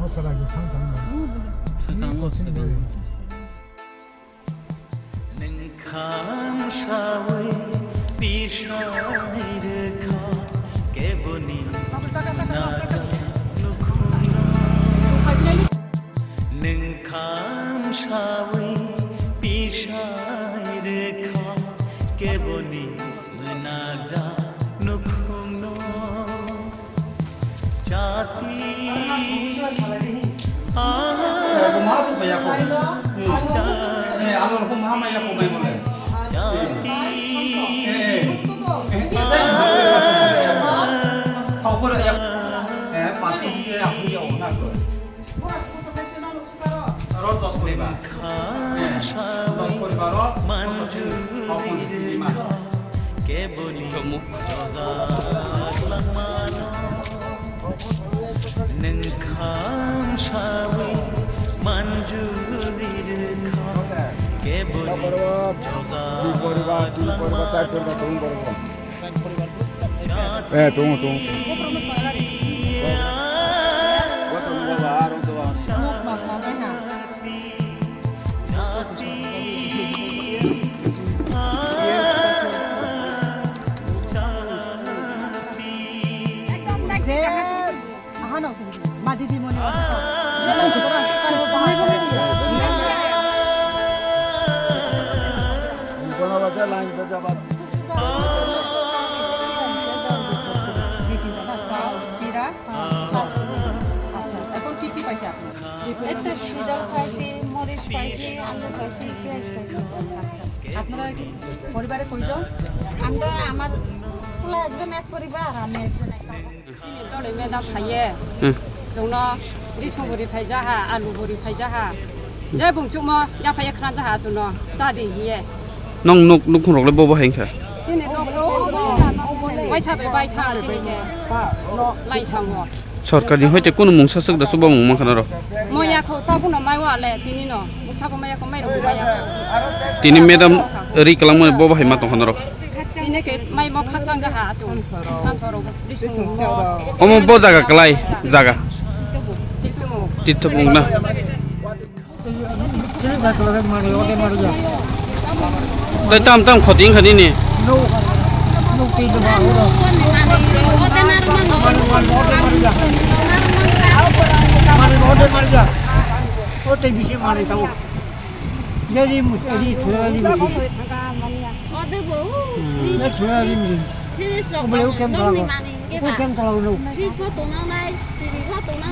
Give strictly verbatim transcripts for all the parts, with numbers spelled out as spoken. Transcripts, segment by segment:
Chwraino thang thang ba. Sakang, sakang. Nwng kham sawi pisai rwkha keboni naga nukhungno. Nwng kham sawi pisai rwkha keboni naga nukhungno. Jati. Eh, ko maha supai ya ko. Hmm. Eh, alo ko maha maya ko mai bole. Jati. Eh, eh. Eh, eh, thau ko ya. Eh, pas ko si ya, ya, na ko. Aro dos poribar. Eh, dos poribar o, dos poribar o. Dui poribar, tin poribar, char poribar, dui poribar. Eh, tongo, tongo, tongo. Wa tongo, baba, aro tongo. Ekdom, ekdom. Aha no sini. Ma didi moni wasa ko. Jela jora kare ko bahas kare. Kono bacha line pe jawab. Heti dada chao, chira, chao. আচ্ছা, এখন কি কি পাইছে আপনি? একটা সিডাল পাইছি, মরিচ পাইছি, আলু পাইছি, পেঁয়াজ পাইছি। আচ্ছা, আপনারা কি পরিবারে কয়জন? আমরা আমার পোলা একজন এক পরিবার, আমি একজন এক পরিবার। Chini dole me da phaiye. Hmm. Chwngno risong buri phai jaha, alu buri phai jaha. Je bung chukmo ya phai khna jaha chwngno cha di hiye. Nong nuk nuk khun rok le bobo hai kha. Chini nok o mai sa be bai tha chini ke. Lai sango. Sorkar ni hoite kunu mungsa swk da chuba mung mankha norok. Moya kho ta buno mai wa le tini no. Sabo maya ko mai rok maya. Tini madam ri kalang mo bobo hai ma tong kha norok. Chini ke mai mo khakchang jaha achu. Tan soro. Omo bo jaga kalai jaga. Tito bung na. Tei tam tam khoti wngkha nini.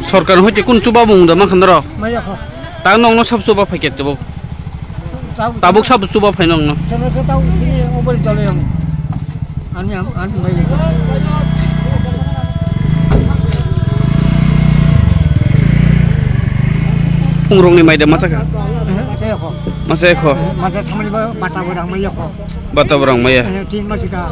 Sorkar hoite kun chuba mung da mankha norok. Maya kho. Ta nongno sab chuba phai khe tebo. Tabuk sab chuba phai nongno. Ani am, ani mai. Phungrokni mai de masa kha? Masa kho. Masa thamani ba bata borang mai kho. Bata borang mai ya. Tin masa kha.